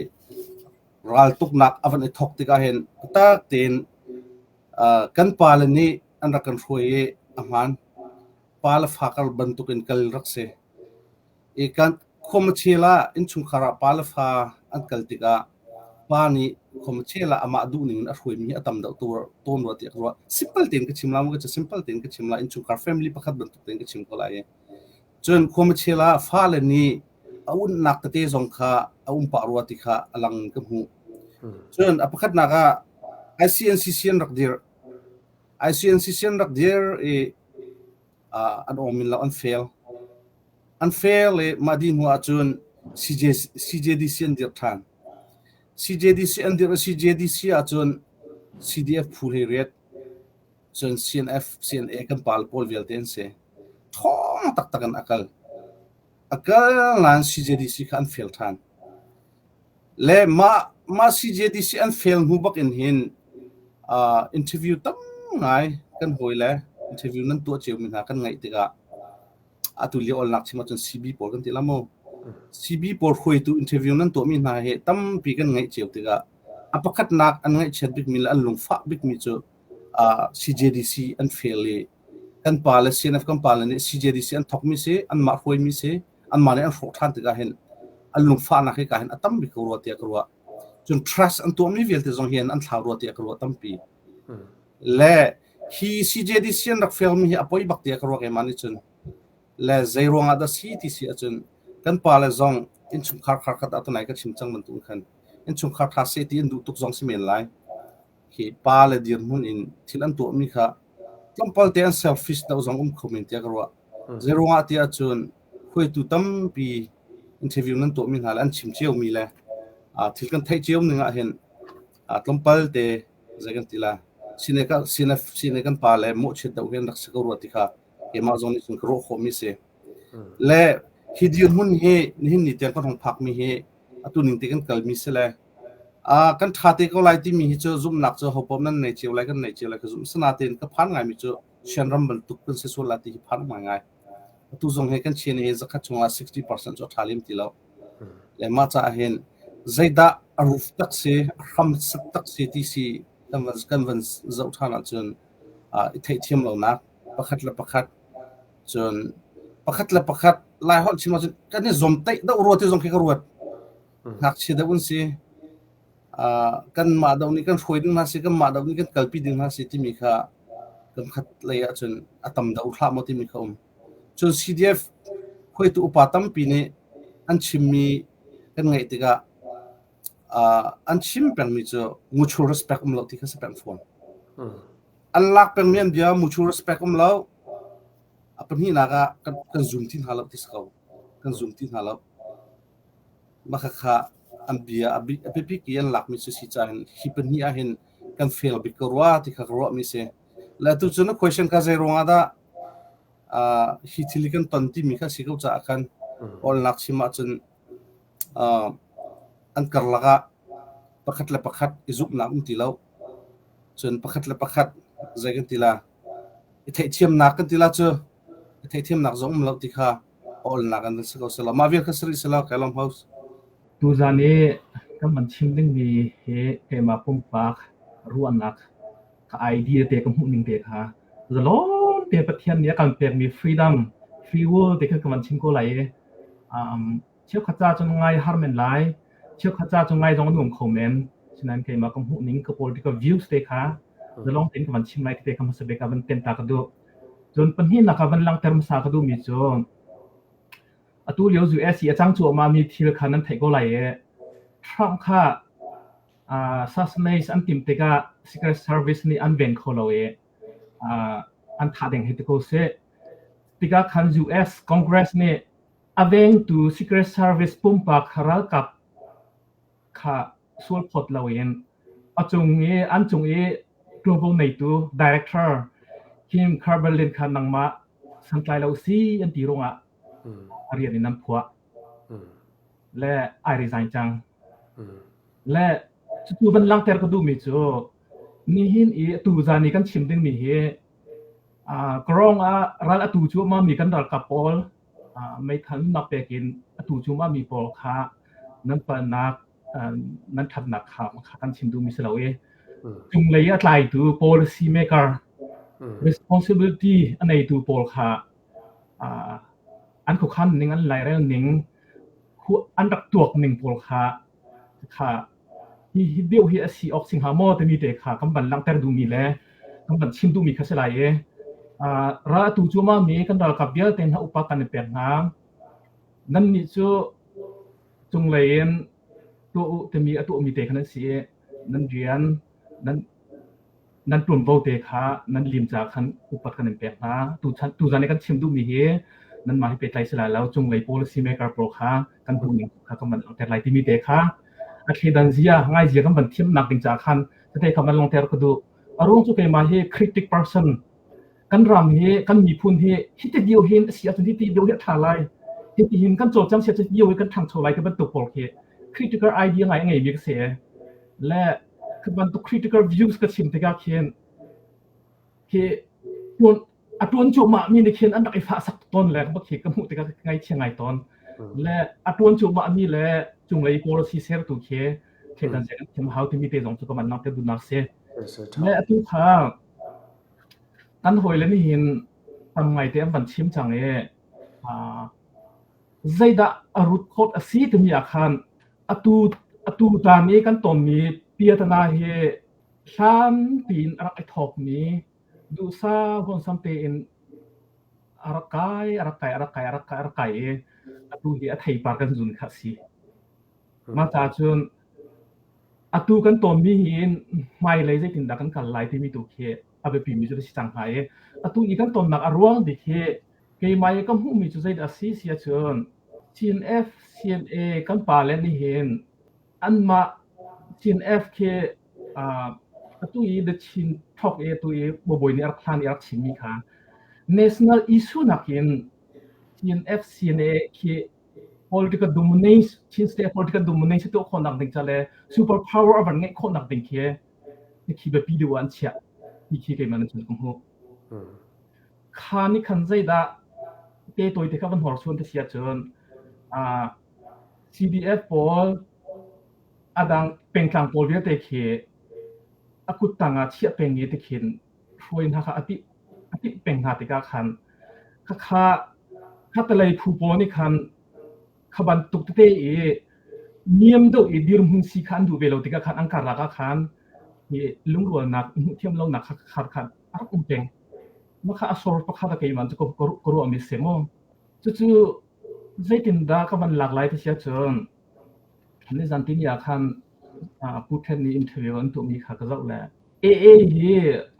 raltuknak a van i thawk tikah hin biatak tein uh, kan pale nih an rak kan hruai i a hmaan pa le fa kar bantukin kal rak si. I kan khuamachel ah innchungkhar ah pa le fa an kal tikah pa nih khuamachel ah amah duhning in a hruaimi hi a tam deuh tawn rua tiah ka ruah. Simple tein ka chim la mu ka simple tein ka chim la innchungkhar family pakhat bantuk tein ka chim ko lai i. Cun khuamachel ah fale nih a unnak tete zong kha a um pah rua ti kha a lang in ka hmuh. Cun a pakhatnak ah ICNCC an rak dirh. ICNCC an rak dir i an awm in lo an fail. An fail i mah dih hnu ahcun CJ, CJDC an dirh ṭhan. CJDC an dirh i CJDC ahcun CDF phu hlei riat, cun CNF, CNA kan pal pawl vialte an si. Ṭhawng taktak in a kal. A kal nain CJDC kha an fail ṭhan. Le mah mah CJDC an fail hnu bak in hin uh, interview tam ngai kan hawi le interview nan tuah cio mi hna kan ngaih tikah atu lio olnak chim ahcun CB pawl kan ti la mu. CB pawl hruaitu interview nan tuahmi hna hi tampi kan ngaih cio tikah a pakhatnak an ngaihchiat bikmi le an lungfah bikmi cu uh, CJDC an fail i kan pa le CNF kan pa le nih CJDC an thokmi si anmah hruaimi si anmah nih an hrawh ṭhan tikah hin an lungfahnak hi ka hin a tam bik ko rua tiah ka ruah. Cun trust an tuahmi vialte zong hian an thlau rua tiah ka ruah tampi. Le hi CJDC an rak fail mi hi a poi bak tiah ka ruah keimah nih cun. Le zei ruangah dah si ti si ahcun kan pa le zong innchungkhar khar khat ah tunai ka chim cang bantuk khan innchungkhar tha seh ti an duh tuk zong si men lai. Hi pa le dirhmun in thil an tuahmi kha tlawmpal te an selfish deuh zong um kho men tiah ka ruah. Zei ruangah tiah cun hruaitu tampi interview nan tuahmi hna le an chim ciomi le thil kan theih cio ning ah hin tlawmpal te zei kan ti la sine ka sine sine kan pa le mawhchiat deuh hin rak si ko rua ti kha keimah zong nih cun ka ruah khawhmi si. Le hi dirhmun hi nihin ni tiang kan hong phakmi hi atu ning te kan kalmi si le kan ṭha te ko lai timi hi cu zumhnak cu hopaoh nan nei cio lai kan nei cio lai ka zumh. Sinain ka phan ngaimi cu Sianram bantuk kan si sual lai ti hi phan ngaingai. Atu zong hi kan Chin hi zakhat chungah 60% cu a ṭha lem ti lo. Le mah caah hin zeidah a roof tak si, a hram sak tak si ti si kan van, kan van zoh ṭhan ahcun i theihthiam lonak pakhat le pakhat cun pakhat le pakhat Lai holh chim ahcun kan i zomtaih deuh rua ti zong khi ka ruat. Ngakchia deuh an si. Kanmah deuh nih kan hruai ding hna si, kanmah deuh nih kan kalpi ding hna si timi kha kan khat lei ahcun a tam deuh hlah maw timi kha um. Cun CDF hruaitu upa tampi nih an chimmi kan ngaih tikah an chim pengmi cu mutual respect um lo ti kha si peng fawn. An lak pengmi an bia mutual respect um lo. A pahnihnak ah kan, kan zum ti hna lo ti si ko. Kan zum ti hna lo. Mah khakha an bia a biapik i an lakmi cu si caah hin hi pahnih ah hin kan fail bik ko rua ti kha ka ruahmi si. Le atu cu na question kha zei ruangah dah uh, hi thil hi kan ton timi kha si ko caah khan awlnak chim ahcun uh, an karlak ah pakhat le pakhat i zumhnak um ti lo. Cun pakhat le pakhat zei kan ti la i theihthiamnak kan ti la cu i theihthiamnak zong um lo ti kha awlnak an si ko selaw mah vial kha si rih selaw kai lawm host. Tuzan i kan van chim dingmi hi keimah pumpak ruahnak ka idea te ka hmuh ning te kha zalon te Pathian nih a kan pekmi freedom free will te kha ka van chim ko lai i um, cheukhat ca cun ngai har men lai cheukhat ca cu ngai zong a nuam kho men sinain keimah ka hmuh ning ka political views te kha zalong tein ka van chim lai te kha hmasa bik ah van ten ta ka duh Cun pahnihnak ah van langhter hmasa ka duhmi cu atu lio US i a cang cuahmahmi thil kha nan theih ko lai i Trump kha uh, assassinate an timh tikah Secret Service nih an ven kho lo i uh, an thah ding hei ti ko seh. Tikah khan US Congress nih a vengtu Secret Service pumpak ralkap kha sualphawt loin a cung i an cung i ṭuanvo neitu director Kim Carberlin kha nangmah santlai lo si an ti ruangah a rian in an phuah le ai resign cang. Le cucu van langhter ka duhmi cu nihin i atu zan i kan chim dingmi hi Karong ah ral atu cuahmah mi kan ralkap pawl meithal nunnak pek in atu cuahmah mi pawl kha nan palhnak nan ṭhatnak kha kan chim duhmi si lo i cunglei a tlaitu policy maker responsibility a neitu pawl kha an khuakhan ning an lairel ning an rak tuak ning pawl kha kha hi hi deuh hi a si awk si hnga maw timi te kha kan van langhter duhmi le kan van chim duhmi kha si lai i ral atu cu ma mi kan ralkap vialte hna upa kan i pek hna nan nih cu. Cunglei in tuah u timi a tuahmi te kha nan si i nan rian nan nan ṭuanvo te kha nan lim caah khan upat kan in pek hna. Tuchan tuzan i kan chim duhmi hi nanmah hi pehtlai si lai lo. Cunglei policy maker pawl kha kan hmuhning kha kan van langhter lai timi te kha a thleidan zia ngai zia kan van thiamnak ding caah khan tete kha van langhter ka duh. A ruang cu keimah hi critic person kan ram hi kan miphun hi hiti dio hin a si ahcun hiti dio hi a ṭha lai hiti hin kan cawlcang si ahcun dio hi kan ṭhangcho lai ti bantuk pawl khi critical idea ngai a ngeimi ka si le khi bantuk critical views ka chim tikah khin khi tuan a tuan cuahmah mi nih khin an rak i fahsak tawn le bak khi ka hmuh tikah ka ngaihchia ngai tawn le a tuan cuahmah mi le cunglei policy sertu khi thleidan zeng an thiam hau timi te zong cu ka man nak te duhnak si le atu kha Kan hawile nih hin tam ngaite an van chim cang i zeidah a root code a si timi ah khan atu atu tan i kan tonmi piatana hi hlan piin a rak i thawkmi duhsah huansam tein a rak kai a rak kai a rak kai a rak kai a rak kai i atu hi a theipar kan zun kha a si. Mah caah cun Atu kan tawnmi hi hmailei zeitindah kan kal lai timi tu khi a biapimi cu a si cang hnga i atu i kan tonnak a ruang bik hi keimah i ka hmuhmi cu zeidah a si si ahcun CNF, CNA kan pale nih hin anmah CNF khi atu i The Chin Talk i atu i Bawi nih a rak hlan i a rak chimmi kha national issue nakin CNF, CNA khi political dominance Chin state political dominance tuah khawhnak ding ca le super power a van ngeih khawhnak ding khi khi biapi deuh ah an chiah ti khi keimah nan cun ka hmuh. Kha nih khan zeidah te tawi te kha van hnorsuan te si ahcun CDF pawl adang pengtlang pawl vialte khi a kut tang ah chiah peng i tikhin hruai hna kha a tih a timh peng hna tikah khan khakha khatalei phu pawl nih khan kha bantuk tete i niam deuh i dirhmun si kha an duh ve lo tikah khan an karlak ah khan hi lungrualnak hmuh thiam lonak kha kha khan a rak um peng. Mah kha a sor pakhat a keimah cu ka ruahmi si mu. Cucu zeitindah ka van lak lai ti si ahcun Nizan tini ah khan Pu Ṭhen nih interview an tuahmi kha ka zoh le AA hi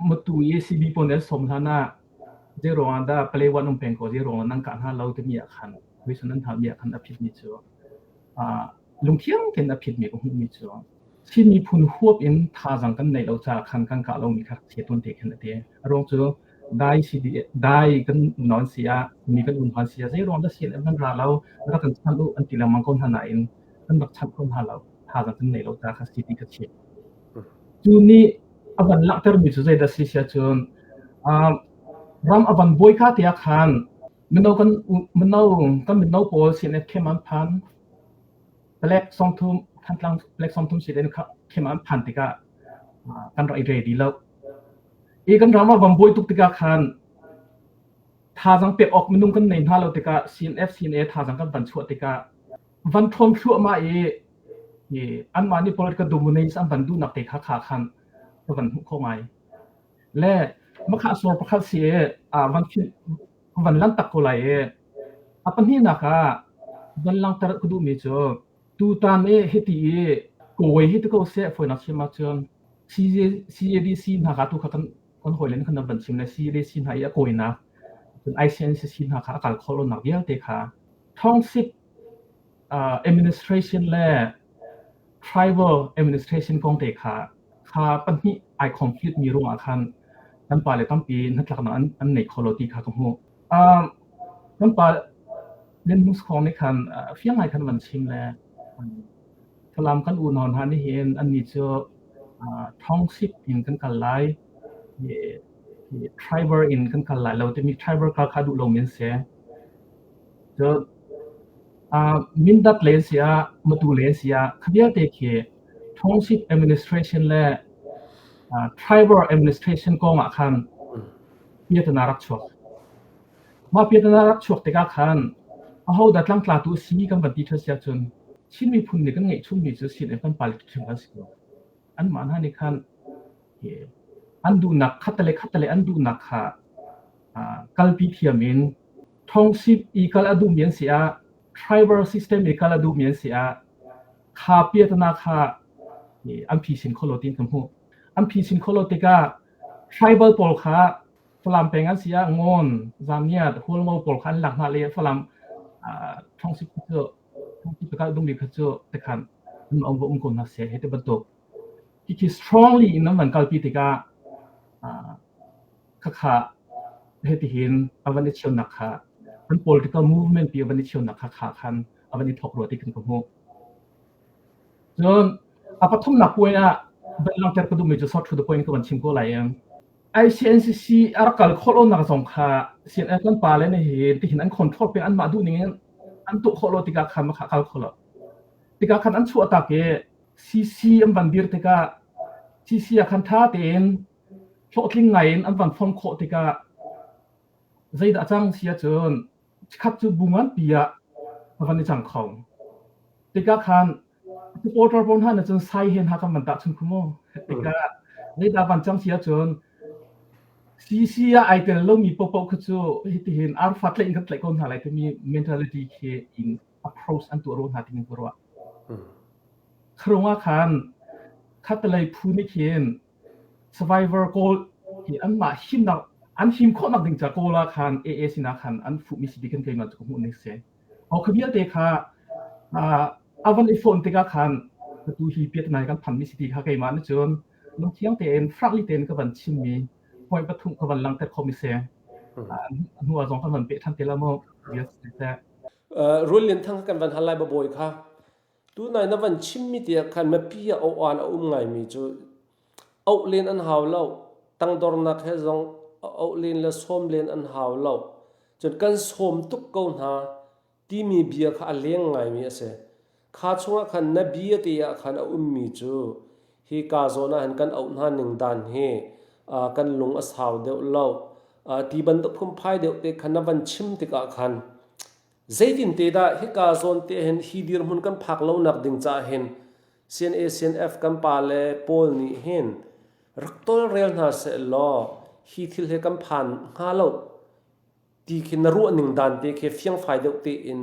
Matu i CB pawl nih an sawm hlan ah zei ruangah dah Palawan um peng ko zei ruangah nan kah hna lo timi ah khan question an halmi ah khan a phitmi cu lungthiang tein a phitmi ka hmuhmi cu Chin miphun huap in thazaang kan neih lo caah khan kan kah lomi kha chia tawn te khan a ti. A ruang cu dai CD dai kan unau an si ah mi kan unau an si ah zei ruang dah CNF nan ra lo rak kan chanh u an ti lengmang ko hna nain kan rak chanh kho hna lo thazaang kan nei lo caah kha si ti ka chim. Cu nih a van langhtermi cu zeidah si sia cun ram a van buai ka te ah khan mino kan mino kan mino pawl CNF khem an phan Palek sawmthum Thantlang palek sawmthum si den khem an phan tikah kan rak i ready lo. I kan ram ah van buai tuk tikah khan thazaang pek awk minung kan nei hna lo tikah CNF CNA thazaang kan van chuah tikah van ṭhawn thluahmah i i anmah nih political dominance an van duhnak te kha kha khan ka van hmuh khawh ngai. Le makha sor pakhat si i van van lan tak ko lai i a pahnihnak ah van langhter ka duhmi cu tutan i hiti i kawi hi ti ko seh fawinak chim ahcun CADC hna kha tu kha kan kan hawile nih khan an van chim le CADC hna i a kawinak cun ICNCC hna kha a kal khawh lonak vialte kha township uh, administration le tribal administration kong te kha kha pahnih ai conflict mi ruangah khan kan pa le tampi hnatlaknak an, an nei kho lo ti kha ka hmuh. Um, kan pa Lin Hmus Khong nih khan uh, fiang ngai khan van chim le um, Falam kan unau hna nih hin annih cu uh, township in kan kal lai i, i tribal in kan kal lai lo timi tribal kal kha duh lo min si. Cu uh, Mindat le si ah Matu le si ah kha vialte khi township administration le uh, tribal administration kong ah khan piatana rak chuak. Mah piatana rak chuak tikah khan ahodah tlangtlatu a si kan van ti ṭha si ahcun Chin miphun nih kan ngeihchunmi cu CNF kan pale ṭhim kan si ko. Anmah hna nih khan an duhnak khattale khattale an duhnak kha kalpi thiam in township i kal a duhmi an si ah. tribal system i kal a duhmi an si ah kha piatana kha an phisin kho lo tiin ka hmuh. An phisin kho lo tikah tribal pawl kha Falam peng an si ah Ngawn, Zamiat, Hualngo pawl kha an lak hna le Falam ṭhawngsip cu ṭhawngsip ka dungmi kha cu tikhan an um va um ko hna seh hei ti bantuk. Khi strongly in an van kalpi tikah khakha hitihin a van i cheunak kha an political movement pi a van i cheunak kha kha khan a van i thawk rua ti kan ka hmuh. Cun a pathumnak point ah van langhter ka duhmi cu short to the point ka van chim ko lai in ICNCC a rak kal khawh lonak zong kha CNN kan pa le nih hin tihin an control peng anmah duh ning in an tuah khawh lo tikah khan kha kal kho lo. Tikah khan an chuah tak i CC an van dir tikah CC ah khan ṭha tein hlawhtling ngai in an van form khawh tikah zeidah a cang si ahcun chikkhat cu bu nganpi ah a van i cang kho. Tikah khan supporter pawl hna nih cun sai he hna kan van tahchun khu mu. Tikah zeidah van cang si ahcun CC ah ai tel lomi paohpaoh kha cu hitihin arfa tlaih in kan tlaih ko hna lai timi mentality khi in approach an tuah ro hna timi ka ruah. Kharung ah khan khatalei phu nih khin survivor kawl hi anmah himnak an him khawhnak ding ca kawl ah khan AA sinah khan an fuhmi si ti kan keimah cu ka hmuh ning si. Ho kha vialte kha a van i phone tikah khan atu hi piat nai kan phanmi si ti kha keimah nih cun lungthiang tein frankly tein ka van chimmi point pathum ka van langhter khomi si. Hnu ah zong kan van peh ṭhan te la mu. Yes, Rul Lian Thang kan van hal lai babawi kha. Tunai na van chimmi te ah khan mipi ah oan a um ngaimi cu auh len an hau lo. Tangdornak he zong auh len le sawm len an hau lo. Cun kan sawm tuk ko hna timi bia kha a leng ngaimi a si. Kha chungah khan na bia te ah khan a ummi cu hi ka zawn ah hin kan auh hna ning dan hi kan lung a sau deuh lo. Ti bantuk phunphai deuh te khan na van chim tikah khan zeitin te dah hika zawn te hin hi dirhmun kan phak lonak ding caah hin CNA CNF kan pa le pawl nih hin rak tawlrel hna seh law hi thil hi kan phan hnga lo ti khi na ruah ning dan te khi fiangfai deuh tein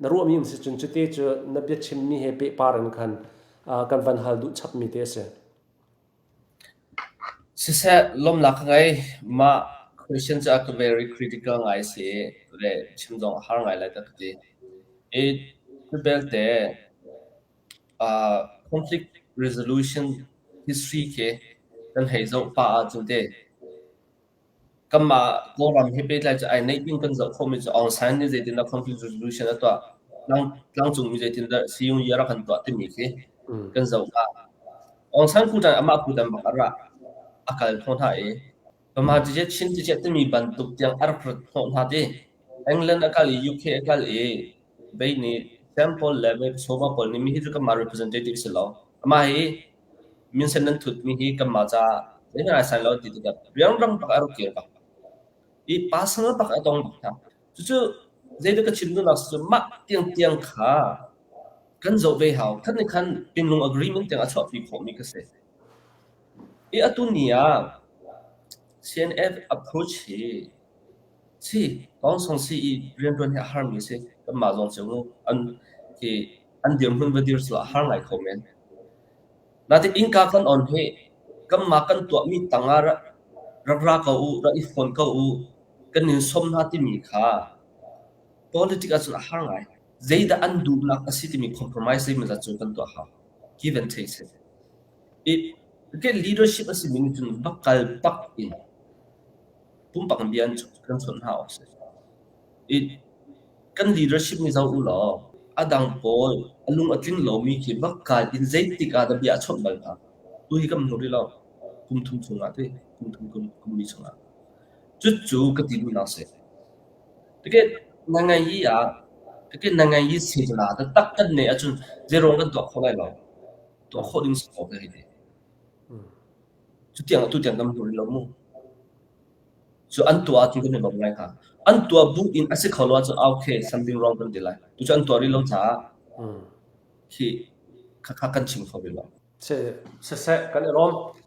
na ruahmi um si cun cute cu na biachimmi he pehpar in khan kan van hal duh chapmi te a si. Siseh, lawmnak ka ngei. Mah question cu a ka very critical ngai si le chim zong a har ngai lai ka ti. I cu belte uh, conflict resolution history khi kan hei zoh pah ahcun te Kanmah Kawlram he pehtlai cu ai neih ding kan zoh khawhmi cu Aung San nih zeitindah conflict resolution a tuah, tlang, tlangcungmi zeitindah siyung-yi a rak kan tuah timi khi kan zoh ah Aung San kutan amah kutan bak a ra a kal hnawh hna i Bama cicet Chin cicet timi bantuk tiang a rak rat hnawh hna ti. England a kal i UK a kal i bei nih Sam pawl le Sova pawl nih mi hi cu kanmah representative si lo. Amah hi Minsen nan thutmi hi kanmah caah zeihmanh ai sai lo ti tikah rianrang bak a rak kir bak. I personal bak a tong bak hna. Cucu zeidah ka chim duhnak cu mah tiangtiang kha kan zoh ve hau. Khan nih khan Pinlung agreement tiang a chuahpi khawhmi ka si. I atu ni ah CNF approach hi si Kawngsong si i rianṭuan hi a harmi a si. Kanmah zong cio an hi an dirhmun va dir cu a har ngai kho men. Natin innka kan on hi kanmah kan tuahmi tangah rak ra ko u, rak i fon ko u, kan in sawm hna timi kha politics ahcun a har ngai. Zeidah an duhnak a si timi compromise zeimawzat cu kan tuah hau. Give and take si. I leadership a simi nih cun va kal bak in pumpak in bia kan chawnh hna awk si. I kan leadership nih zoh u law a dang pawl a lung a tling lomi khi va kal in zeitik ah dah bia a chawnh bal hna. Tu hi kan hmu rih lo. Kum thum chungah ti, kum thum kum, kum li chungah. Cucu ka ti duhnak si. Tike na ngai i ah tike na ngai i setla taktak kan neih ahcun zeiruang kan tuah khawh lai lo. Tuah khawh ding si ko ka hei ti. Cutiang atu tiang kan hmu rih lo mu. Cu an tuah ahcun kan i lawm ngai hnga. An tuah bu in a si kho lo ahcun okay something wrong kan ti lai. Tu cu an tuah rih lo caah khi khakha kan chim kho rih lo. Siseh kan i lawm.